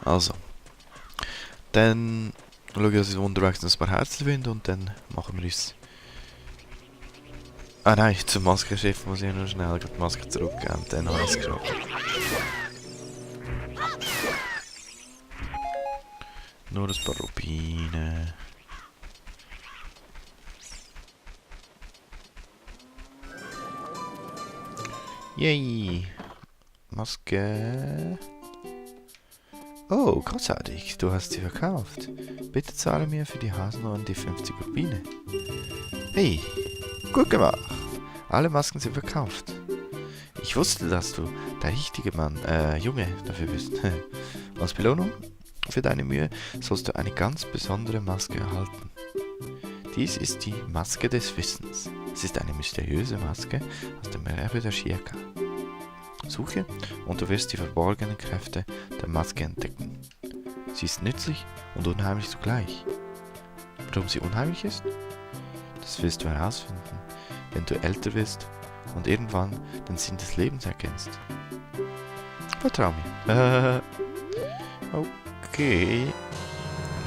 Also, dann schaue ich, dass ich unterwegs noch ein paar Herzen finde und dann machen wir uns... Ah nein, zum Maskenschiff muss ich noch schnell die Maske zurückgeben und dann habe ich es geschafft. Nur ein paar Rubine. Yay! Maske. Oh, großartig, du hast sie verkauft. Bitte zahle mir für die Haselnuss die 50 Rubine. Hey, gut gemacht. Alle Masken sind verkauft. Ich wusste, dass du der richtige Junge dafür bist. Als Belohnung für deine Mühe sollst du eine ganz besondere Maske erhalten. Dies ist die Maske des Wissens. Es ist eine mysteriöse Maske aus dem Erbe der Shirka. Suche und du wirst die verborgenen Kräfte der Maske entdecken. Sie ist nützlich und unheimlich zugleich. Warum sie unheimlich ist? Das wirst du herausfinden, wenn du älter wirst und irgendwann den Sinn des Lebens erkennst. Vertrau mir. Okay.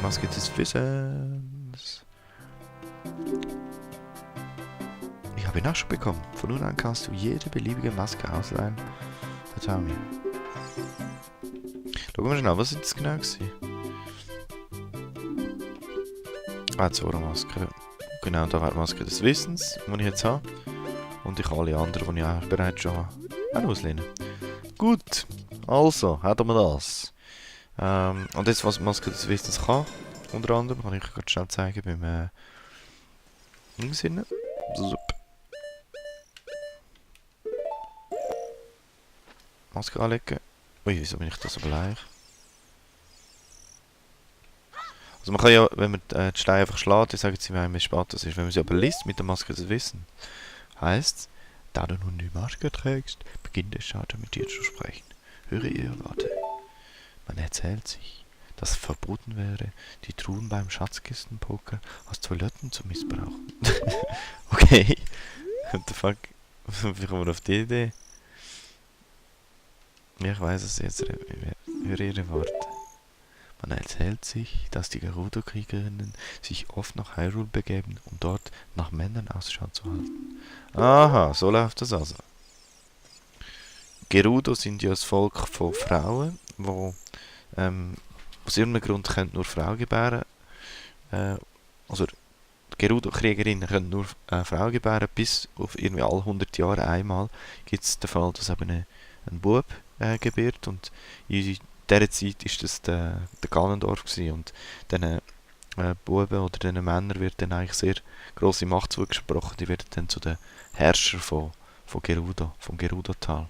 Maske des Wissens. Ich habe Nachschub bekommen. Von nun an kannst du jede beliebige Maske ausleihen. Vertrau mir. Schauen wir schnell, was sind das genau gewesen? Ah, Zora-Maske. Genau, da wäre die Maske des Wissens, die ich jetzt habe. Und ich alle anderen, die ich auch bereits schon habe, auch auslehnen. Gut, also, hätten wir das. Und jetzt, was die Maske des Wissens kann, unter anderem, kann ich gerade schnell zeigen beim Umsinnen. Super. Maske anlegen. Ui, wieso bin ich da so bleich? Also man kann ja, wenn man die Steine einfach schlägt, dann sagen sie mir, wie spät das ist. Wenn man sie aber liest mit der Maske des Wissens, heisst, da du nun die Maske trägst, beginnt der Schaden mit dir zu sprechen. Höre ihre Worte. Man erzählt sich, dass es verboten wäre, die Truhen beim Schatzkistenpoker als Toiletten zu missbrauchen. Okay. What the fuck? Wie kommen wir auf die Idee? Ja, ich weiß es jetzt. Höre ihre Worte. Man erzählt sich, dass die Gerudo-Kriegerinnen sich oft nach Hyrule begeben, um dort nach Männern Ausschau zu halten. Aha, so läuft das also. Gerudo sind ja das Volk von Frauen, wo aus irgendeinem Grund können nur Frauen gebären. Also Gerudo-Kriegerinnen können nur Frauen gebären, bis auf irgendwie alle 100 Jahre einmal gibt es den Fall, dass eben ein Bub gebärt und in dieser Zeit war das der Ganondorf gewesen. Und diesen Buben oder diesen Männern wird dann eigentlich sehr grosse Macht zugesprochen. Die werden dann zu den Herrschern von Gerudo, vom Gerudo-Tal.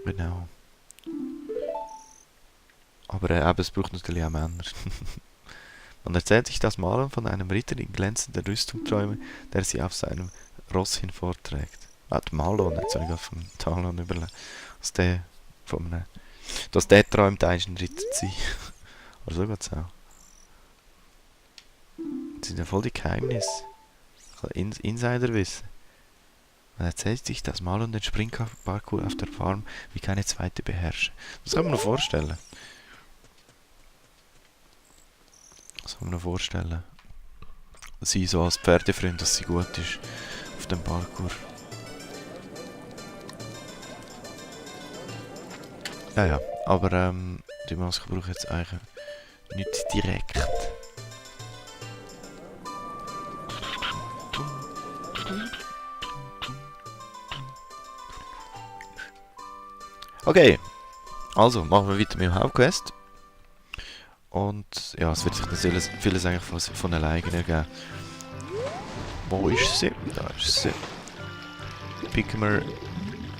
Genau. Aber eben, es braucht natürlich auch Männer. Man erzählt sich das Malen von einem Ritter in glänzender Rüstung träume, der sie auf seinem Ross hinvorträgt. Ah, die Malon, jetzt habe ich gerade vom Talon überlegt. Dass der träumt, eigentlich ein Ritter zu sein. Oder so geht's auch. Das sind ja voll die Geheimnisse. Insiderwissen. Man erzählt sich, dass Malon den Springparcours auf der Farm wie keine zweite beherrscht. Das kann man noch vorstellen. Das kann man noch vorstellen. Sie so als Pferdefreund, dass sie gut ist auf dem Parcours. Ja, aber die Maske brauche ich jetzt eigentlich nicht direkt. Okay, also machen wir weiter mit dem Hauptquest. Und ja, es wird sich natürlich vieles eigentlich von alleine ergeben. Wo ist sie? Da ist sie. Picken wir...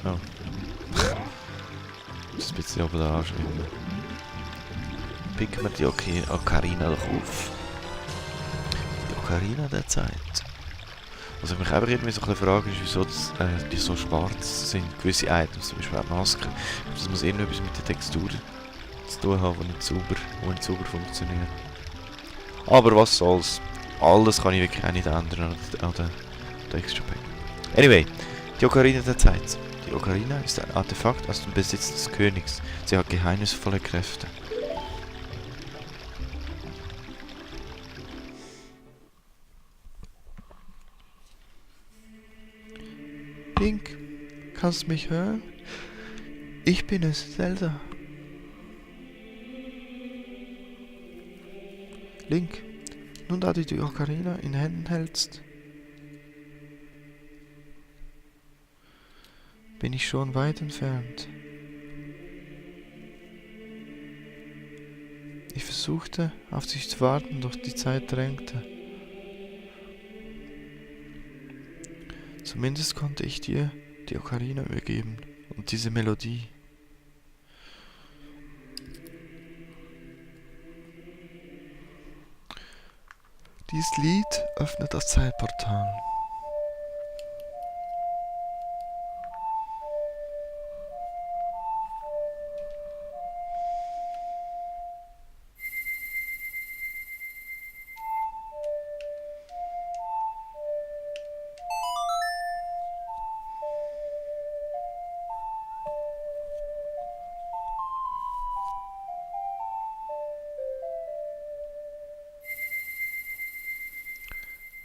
Oh. Das ist ein bisschen oben da anschwimmen. Picken wir die Ocarina doch auf. Die Ocarina der Zeit. Was ich mich einfach irgendwie so ein bisschen frage, ist, wieso die so schwarz sind. Gewisse Items, zum Beispiel auch Masken. Das muss irgendetwas mit der Textur zu tun haben, die nicht sauber funktioniert. Aber was soll's. Alles kann ich wirklich auch nicht ändern an der Texture Pack. Anyway, die Ocarina der Zeit. Die Die Ocarina ist ein Artefakt aus dem Besitz des Königs. Sie hat geheimnisvolle Kräfte. Link, kannst du mich hören? Ich bin es, Zelda. Link, nun da du die Ocarina in Händen hältst, bin ich schon weit entfernt. Ich versuchte, auf dich zu warten, doch die Zeit drängte. Zumindest konnte ich dir die Ocarina übergeben und diese Melodie. Dieses Lied öffnet das Zeitportal.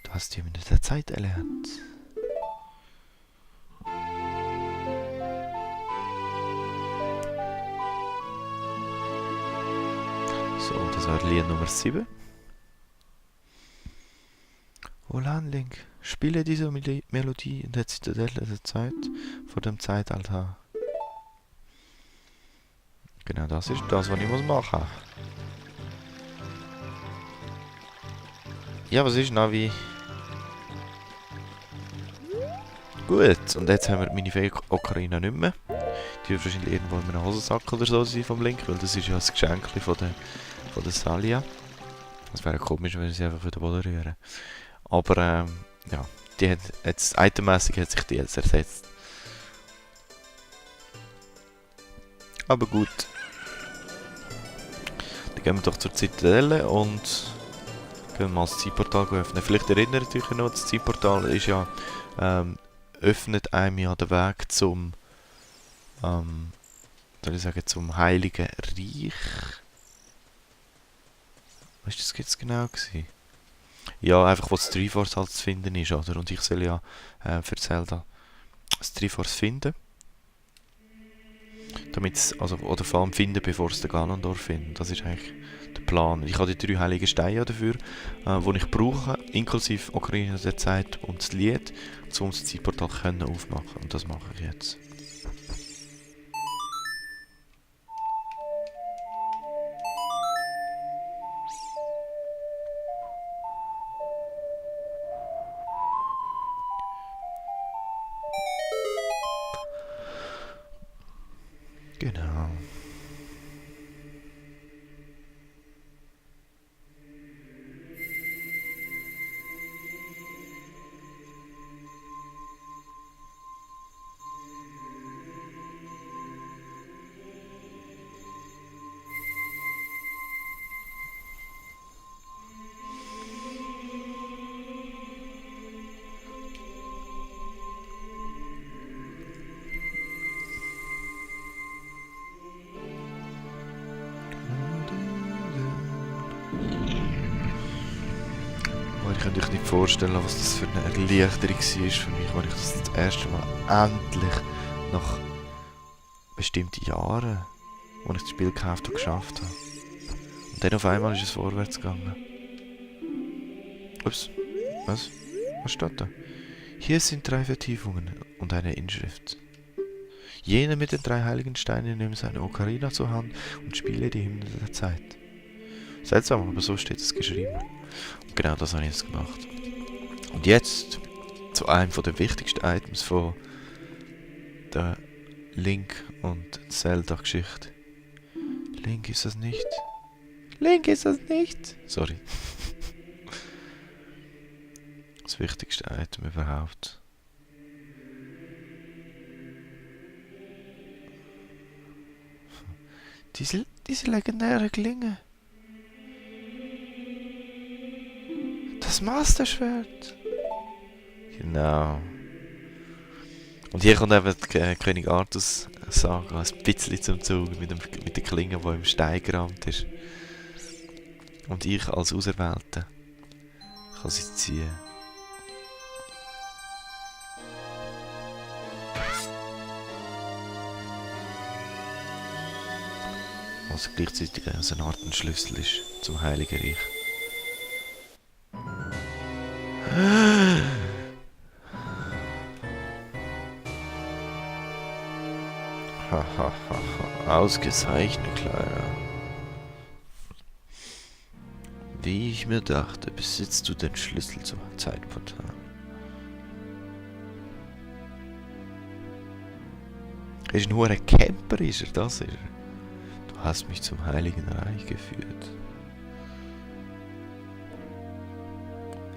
Du hast die Minute der Zeit erlernt. So, das war Lied Nummer 7. Wohlan, Link, spiele diese Melodie in der Zitadelle der Zeit vor dem Zeitaltar. Genau, das ist das, was ich machen muss. Ja, was ist Navi? Gut, und jetzt haben wir meine Fake-Ocarina nicht mehr. Die wird wahrscheinlich irgendwo in einem Hosensack oder so sein vom Link, weil das ist ja das Geschenk von der Salia. Das wäre komisch, wenn sie einfach wieder Boden rühren. Aber ja, die hat jetzt itemmäßig hat sich die jetzt ersetzt. Aber gut. Dann gehen wir doch zur Zitadelle und gehen mal das Zeitportal öffnen. Vielleicht erinnert euch noch, das Zeitportal ist ja öffnet einem ja den Weg zum soll ich sagen, zum Heiligen Reich. Was ist das jetzt genau gewesen? Ja, einfach wo das Triforce halt zu finden ist, oder? Und ich soll ja für Zelda das Triforce finden. Damit also, oder vor allem finden, bevor es den Ganondorf findet. Das ist eigentlich der Plan. Ich habe die 3 heiligen Steine dafür, die ich brauche, inklusive Ocarina der Zeit und das Lied, um das Zeitportal aufmachen. Und das mache ich jetzt. Genau. Ich könnte euch nicht vorstellen, was das für eine Erleichterung war für mich, als ich das erste Mal endlich nach bestimmten Jahren, als ich das Spiel gekauft und geschafft habe. Und dann auf einmal ist es vorwärts gegangen. Ups, was? Was steht da? Hier sind 3 Vertiefungen und eine Inschrift. Jene mit den 3 heiligen Steinen nimmt seine Ocarina zur Hand und spiele die Hymne der Zeit. Seltsam, aber so steht es geschrieben. Und genau das habe ich jetzt gemacht. Und jetzt zu einem der wichtigsten Items von der Link und Zelda-Geschichte. Link ist das nicht. Link ist das nicht. Sorry. Das wichtigste Item überhaupt. Diese legendäre Klinge. Das Master-Schwert. Genau. Und hier kommt eben die König Artus Saga ein bisschen zum Zug mit der Klinge, die im Stein gerammt ist. Und ich als Auserwählte kann sie ziehen. Was gleichzeitig also eine Art ein Schlüssel ist zum Heiligen Reich. Hahaha, ausgezeichnet, Kleiner. Wie ich mir dachte, besitzt du den Schlüssel zum Zeitportal. Er ist nur ein Camper, ist er, das ist er. Du hast mich zum Heiligen Reich geführt.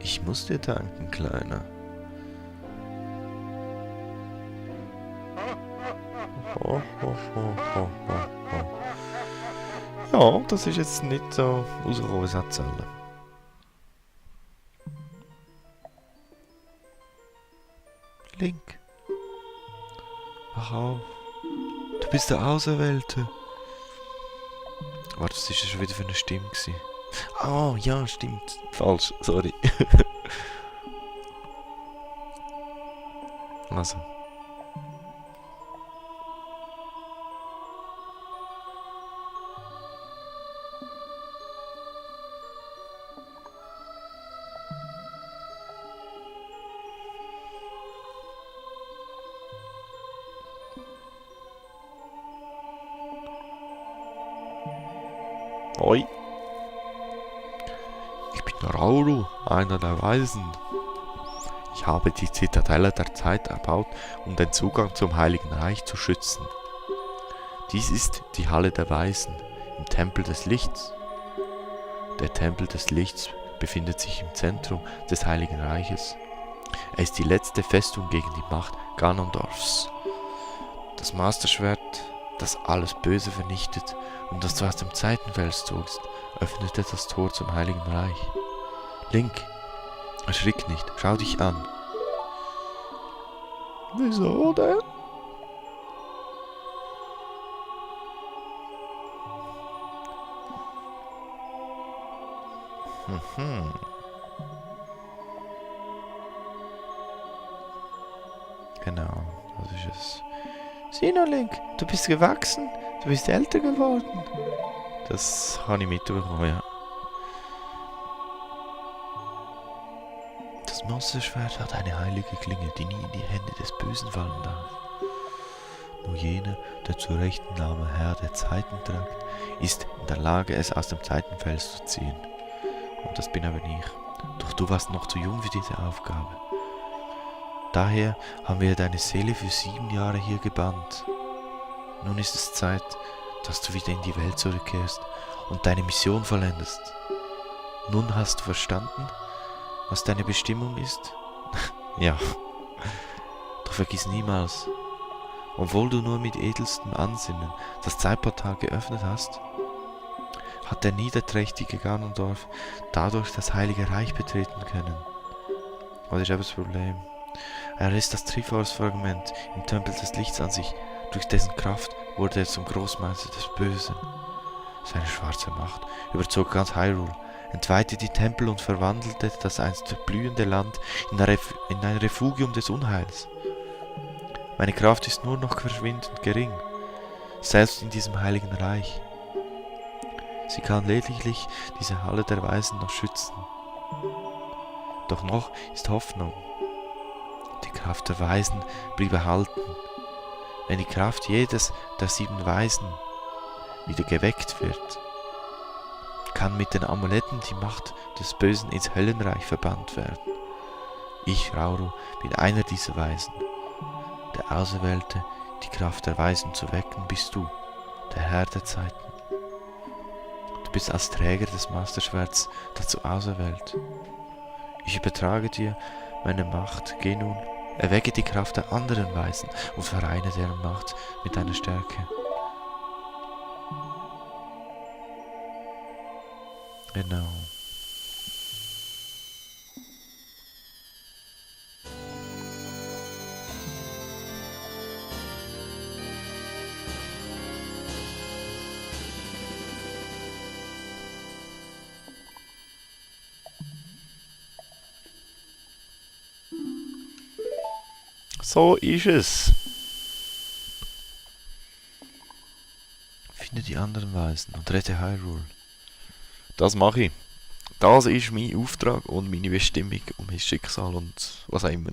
Ich muss dir danken, Kleiner. Ho, ho, ho, ho, ho. Ja, das ist jetzt nicht so rausgekommen, es hat sollen. Link. Wach auf. Du bist der Auserwählte. Warte, was ist das schon wieder für eine Stimme gewesen? Ah, ja, stimmt. Falsch, sorry. Also. Hoi. Ich bin Rauru, einer der Weisen. Ich habe die Zitadelle der Zeit erbaut, um den Zugang zum Heiligen Reich zu schützen. Dies ist die Halle der Weisen im Tempel des Lichts. Der Tempel des Lichts befindet sich im Zentrum des Heiligen Reiches. Er ist die letzte Festung gegen die Macht Ganondorfs. Das Masterschwert, das alles Böse vernichtet und das du aus dem Zeitenfels zogst, öffnete das Tor zum Heiligen Reich. Link, erschrick nicht, schau dich an. Wieso denn? Genau, das ist es. Sieh noch, Link, du bist gewachsen, du bist älter geworden. Das habe ich mitbekommen, ja. Das Monsterschwert hat eine heilige Klinge, die nie in die Hände des Bösen fallen darf. Nur jener, der zu rechten Namen Herr der Zeiten trägt, ist in der Lage, es aus dem Zeitenfels zu ziehen. Und das bin aber ich. Doch du warst noch zu jung für diese Aufgabe. Daher haben wir deine Seele für 7 Jahre hier gebannt. Nun ist es Zeit, dass du wieder in die Welt zurückkehrst und deine Mission vollendest. Nun hast du verstanden, was deine Bestimmung ist? Ja. Doch vergiss niemals, obwohl du nur mit edelstem Ansinnen das Zeitportal geöffnet hast, hat der niederträchtige Ganondorf dadurch das Heilige Reich betreten können. Was ist eben das Problem? Er ist das Triforce-Fragment im Tempel des Lichts an sich, durch dessen Kraft wurde er zum Großmeister des Bösen. Seine schwarze Macht überzog ganz Hyrule, entweihte die Tempel und verwandelte das einst blühende Land in ein Refugium des Unheils. Meine Kraft ist nur noch verschwindend gering, selbst in diesem heiligen Reich. Sie kann lediglich diese Halle der Weisen noch schützen. Doch noch ist Hoffnung. Die Kraft der Weisen blieb erhalten. Wenn die Kraft jedes der 7 Weisen wieder geweckt wird, kann mit den Amuletten die Macht des Bösen ins Höllenreich verbannt werden. Ich, Rauru, bin einer dieser Weisen. Der Auserwählte, die Kraft der Weisen zu wecken, bist du, der Herr der Zeiten. Du bist als Träger des Masterschwerts dazu auserwählt. Ich übertrage dir meine Macht, geh nun, erwecke die Kraft der anderen Weisen und vereine deren Macht mit deiner Stärke. Genau. So ist es. Finde die anderen Weisen und rette Hyrule. Das mache ich. Das ist mein Auftrag und meine Bestimmung und mein Schicksal und was auch immer.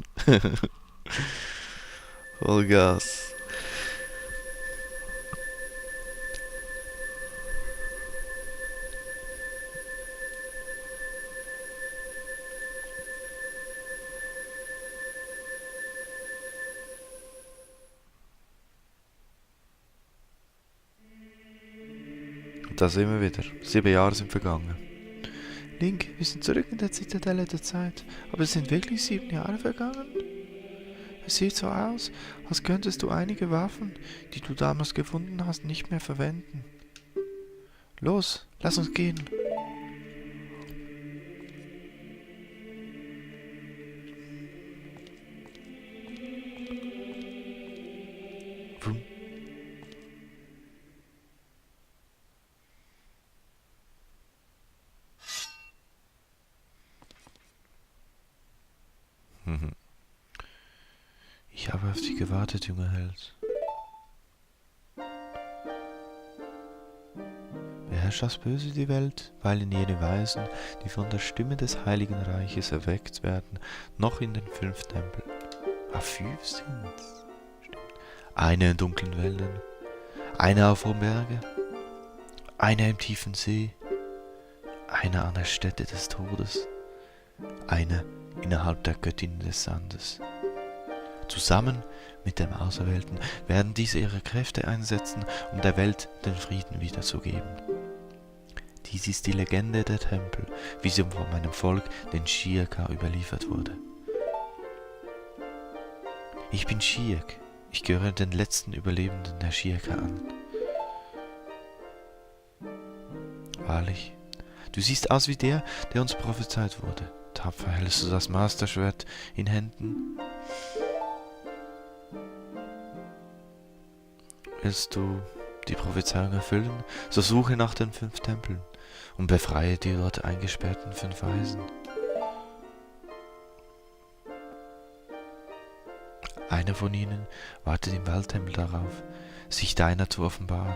Vollgas. Da sind wir wieder. 7 Jahre sind vergangen. Link, wir sind zurück in der Zitadelle der Zeit. Aber es sind wirklich 7 Jahre vergangen? Es sieht so aus, als könntest du einige Waffen, die du damals gefunden hast, nicht mehr verwenden. Los, lass uns gehen. Vroom. Ich habe auf dich gewartet, junger Held. Beherrscht das Böse die Welt, weilen jene Weisen, die von der Stimme des Heiligen Reiches erweckt werden, noch in den 5 Tempeln. 5 sind's. Stimmt. Eine in dunklen Wäldern, eine auf hohen Berge, eine im tiefen See, eine an der Stätte des Todes, eine innerhalb der Göttinnen des Sandes. Zusammen mit dem Auserwählten werden diese ihre Kräfte einsetzen, um der Welt den Frieden wiederzugeben. Dies ist die Legende der Tempel, wie sie von meinem Volk, den Shiaka, überliefert wurde. Ich bin Shiak, ich gehöre den letzten Überlebenden der Shiaka an. Wahrlich, du siehst aus wie der uns prophezeit wurde. Tapfer hältst du das Masterschwert in Händen. Willst du die Prophezeiung erfüllen, so suche nach den 5 Tempeln und befreie die dort eingesperrten 5 Weisen. Einer von ihnen wartet im Waldtempel darauf, sich deiner zu offenbaren.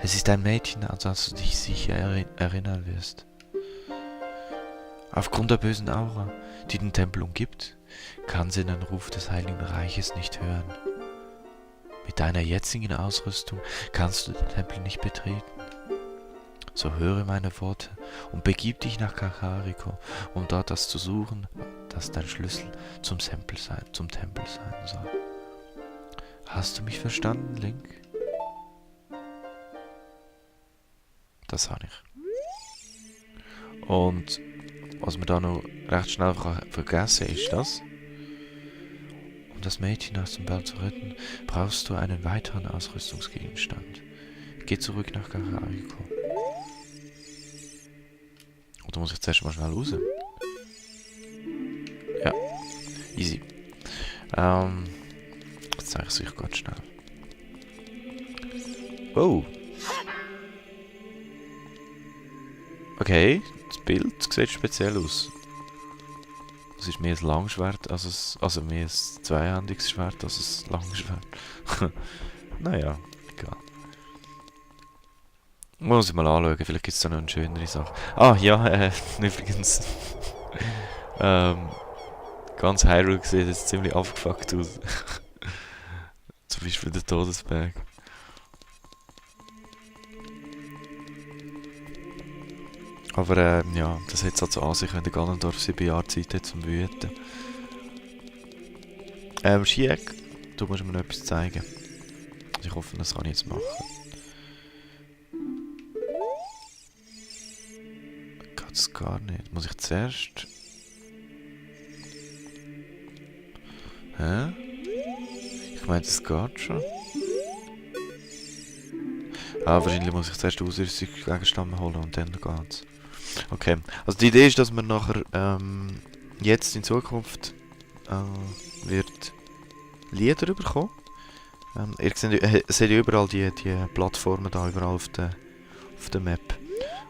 Es ist ein Mädchen, an das du dich sicher erinnern wirst. Aufgrund der bösen Aura, die den Tempel umgibt, kann sie den Ruf des Heiligen Reiches nicht hören. Mit deiner jetzigen Ausrüstung kannst du den Tempel nicht betreten. So höre meine Worte und begib dich nach Kakariko, um dort das zu suchen, das dein Schlüssel zum Tempel sein soll. Hast du mich verstanden, Link? Das habe ich. Und was man da noch recht schnell vergessen ist das. Um das Mädchen aus dem Wald zu retten, brauchst du einen weiteren Ausrüstungsgegenstand. Geh zurück nach Kakariko. Oder muss ich zuerst mal schnell raus? Ja, easy. Jetzt zeige ich es euch ganz schnell. Oh. Okay, das Bild sieht speziell aus. Es ist mehr ein Langschwert, also mehr ein zweihändiges Schwert als ein Langschwert. Naja, egal. Muss ich mal anschauen, vielleicht gibt es da noch eine schönere Sache. Ah, ja, übrigens. Ganz Hyrule sieht jetzt ziemlich abgefuckt aus. Zum Beispiel der Todesberg. Aber ja, das hat es halt so an sich, wenn der Ganondorf 7 Jahre Zeit hat zum Wüten. Shiak, du musst mir noch etwas zeigen. Ich hoffe, das kann ich jetzt machen. Geht's gar nicht. Muss ich zuerst... Hä? Ich meine, das geht schon. Ah, wahrscheinlich muss ich zuerst Ausrüstungsgegenstände holen und dann geht's. Okay, also die Idee ist, dass man nachher jetzt in Zukunft wird Lieder bekommen. Ihr seht ja überall die Plattformen da überall auf der Map.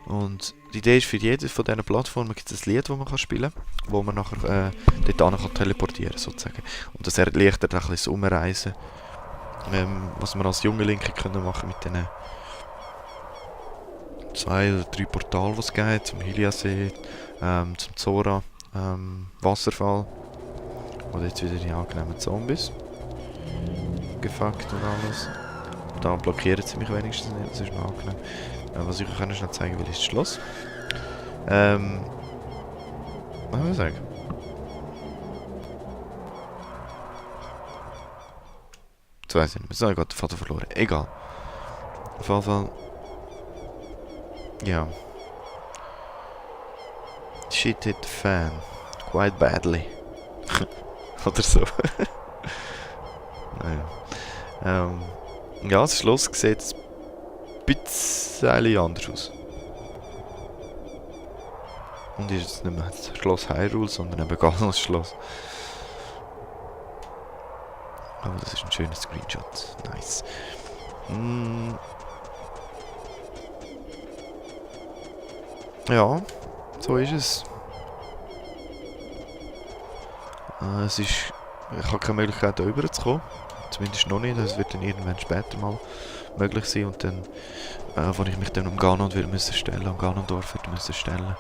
Und die Idee ist, für jede von diesen Plattformen gibt es ein Lied, das man spielen kann, wo man nachher dort hin teleportieren sozusagen. Und das erleichtert auch ein bisschen das Umreisen, was wir als junge Linke können machen mit diesen 2 oder 3 Portalen, die es gibt, zum Hyliasee, zum Zora, Wasserfall. Oder jetzt wieder die angenehmen Zombies. Gefuckt und alles. Da blockieren sie mich wenigstens nicht, das ist noch angenehm. Was ich euch schnell zeigen will, ist das Schloss. Was soll ich sagen? Jetzt weiss ich nicht mehr, so, ich habe den Vater verloren. Egal. Auf jeden Fall... Ja. Shit hit the fan. Quite badly. Oder so. Naja. Ja, das Schloss sieht ein bisschen anders aus. Und ist jetzt nicht mehr das Schloss Hyrule, sondern eben gar noch das Schloss. Aber das ist ein schöner Screenshot. Nice. Ja, so ist es. Ich habe keine Möglichkeit, da rüber zu kommen. Zumindest noch nicht. Das wird dann irgendwann später mal möglich sein. Und dann, wo ich mich dann um Ganondorf stellen müssen.